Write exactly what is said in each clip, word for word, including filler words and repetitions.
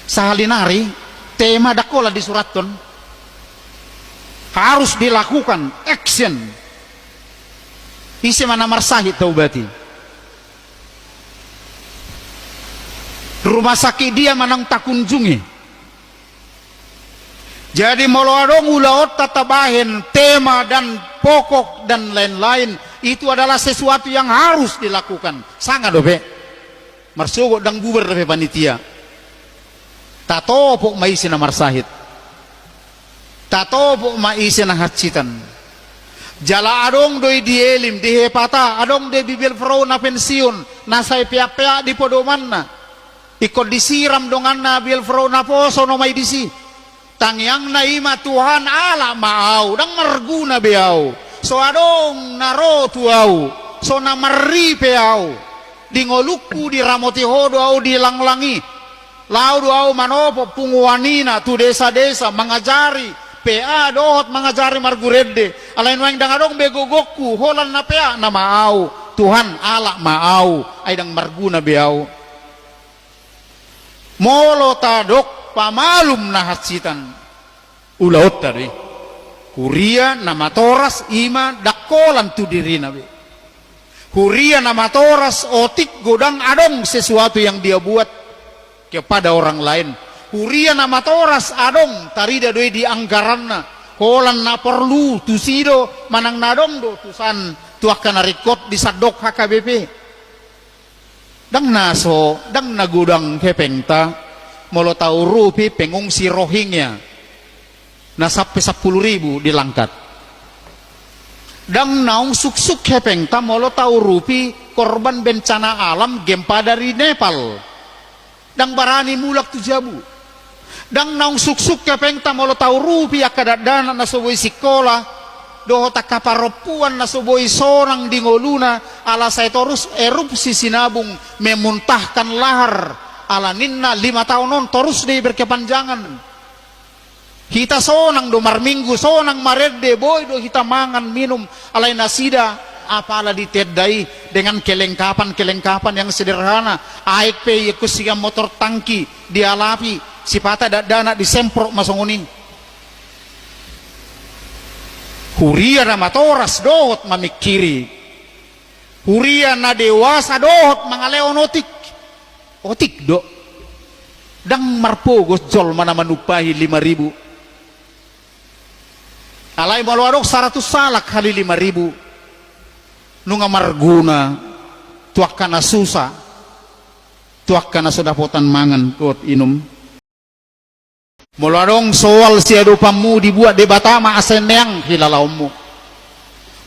Sahali nari, tema ndang holan disurathon. Harus dilakukan, action. Ise ma na marsahit taubati. Rumah sakit dia ma naung takunjungi. Jadi molo adong ulaonta tabahen tema dan pokok dan lain-lain, itu adalah sesuatu yang harus dilakukan. Sanga dope. Marsogot ndang bubar dope panitia. Tatopot ma ise na marsahit. Tatopot ma ise na hansitan. Jala adong do i di Elim, di Hepata, adong do i Bielvrouw na pensiun, na sai peak-peak di podomanna. Ingkon disiram donganna Bielvrouw, naposo nama i disi. Tangiangna i ma, Tuhan, alap ma au, ndang marguna be au. So adong na ro tu au, so na marripe au. Di ngolungku diramoti Ho do au di langlang i. Laho do au manopot punguan ina tu desa-desa, mangajari P A dohot mangajari marguru ende. Alai nuaeng ndang adong be gogongku, holan na peak nama au. Tuhan, alap ma au, ai ndang marguna be au. Molo tadok pamalum na hansitan, ulaonta do i. Huria na matoras i ma ndang holan tu dirina be. Huria na matoras otik godang adong sesuatu yang dia buat kepada orang lain. Huria na matoras adong tarida do i di anggaranna. Holan na porlu tusi do manang na adong do tusan tu angka na ringkot di sandok H K B P. Ndang na so, ndang na godang hepengta molo taurupi pengungsi Rohingya na sampe sampulu ribu di Langkat. Ndang naung suksuk hepengta molo taurupi korban bencana alam gempa dari Nepal. Ndang barani mulak tu jabu. Ndang naung suksuk hepengta molo taurupi angka dakdanak na so boi sikola dohot angka parompuan na so boi sonang di ngoluna, ala sai torus erupsi Sinabung, memuntahkan lahar, ala ninna lima taon on torus do i berkepanjangan. Hita sonang do marminggu, sonang marende, boi do hita mangan minum, alai nasida apala di tenda i dengan kelengkapan-kelengkapan yang sederhana. Aek pe iangkon sian motor tangki dialapi, sipata dakdanak disemprot ma songon i. Huria na matoras dohot mamingkiri. Huria na dewasa dohot mangalehon otik. Otik do. Ndang marpogos jolma na manumpahi lima ribu. Alai molo adong saratus halak hali lima ribu, nunga marguna tu angka na susa, tu angka na so dapotan mangan dohot inum. Molo adong soal siadopanmu, dibuat Debata ma asa neang hilalaonmu.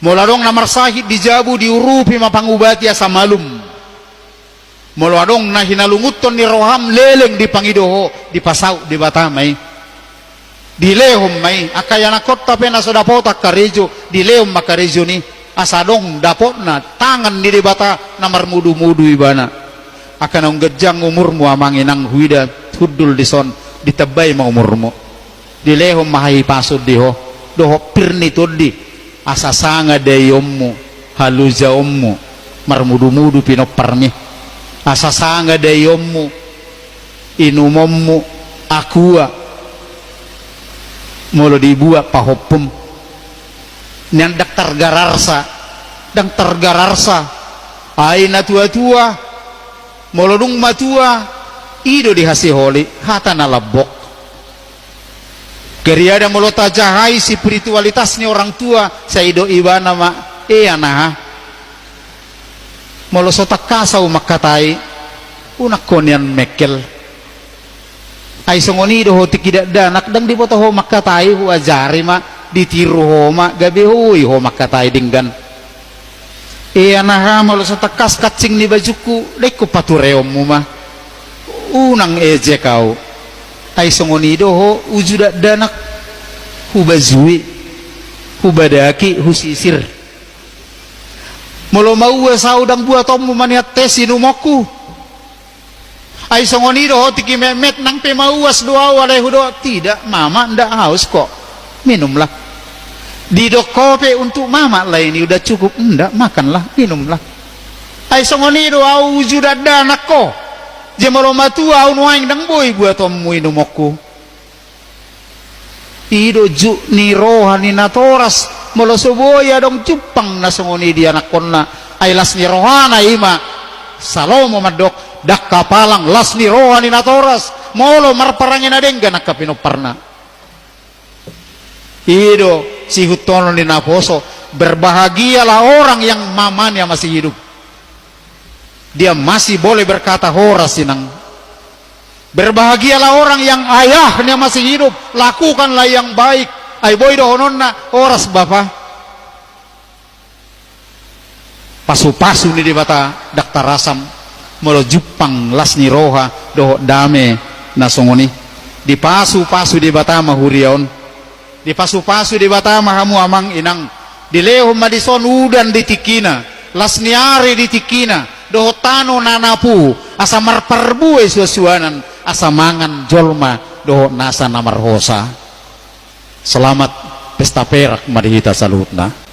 Molo adong na marsahit di jabu, diurupi ma pangubati asa malum. Molo adong na hinalungunhon ni roham, leleng dipangido ho, dipasaut Debata ma i. Dilehon ma i, angka ianakkonta pe na so dapotan karejo, dilehon ma karejo ni, asa adong dapotna, tangan ni Debata na marmudumudu ibana. Angka naung ganjang umurmu amang inang, huida hundul dison, ditambai ma umurmu. Dilehon ma hahipason di ho, dohot pir ni tondi, asa sanga daionmu, halojaonmu, marmudumudu pinomparmi. Asa sanga daionmu, inumonmu, aqua, molo dibuat pahompum. Nian ndang targararsa, ndang targararsa. Ai na tua-tua, molo dung matua, i do dihasiholi, hata na lambok. Gariada molo tajahai spiritualitas ni orang tua, sai didok ibana ma, e anaha. Molo so tangkas ahu mangkatai, unang ho nian mengkel. Ai songon i do ho tingki dakdanak, ndang diboto ho mangkatai, huajari ma, ditiru ho ma, gabe boi ho mangkatai denggan. E anaha, molo so tangkas kancing ni bajungku, ndang ingkon patureonmu ma. Unang ejek ahu. Ai songon i do ho uju dakdanak, hubajui, hubadaki, husisir. Molo mauas ahu, ndang buatonmu ma nian teh sinumonku. Ai songon i do ho tingki metmet, nang pe mauas do ahu alai hudok, tidak, mama, ndak haus kok. Minumlah. Didok ho pe, untuk mama lah ini, udah cukup. Ndak, makanlah, minumlah. Ai songon i do ahu uju dakdanak ho. Jala molo matua ahu nuaeng ndang boi buatonmu inumonku. I do juk ni roha ni natoras, molo so boi adong jumpang na songon i di anakkonna. Ai las ni rohana i ma. Salomo mandok, ndang hapalang las ni roha ni natoras molo marparange na denggan angka pinomparna. I do sihuthonon ni naposo, berbahagialah orang yang mamanya masih hidup. Dia masih boleh berkata horas, inang. Berbahagialah orang yang ayahnya masih hidup, lakukanlah yang baik. Ai boi dohononna, horas bapa. Pasupasu ni Debata ndang tarasam, molo jumpang las ni roha dohot dame na songon i. Dipasupasu Debata ma huria on. Dipasupasu Debata ma hamu amang inang. Dilehon ma dison udan di tingkina, las ni ari di tingkina, dohot tano na napu, asa marparbue suansuanan, asa mangan jolma dohot nasa na marhosa. Selamat pesta perak ma di hita saluhutna.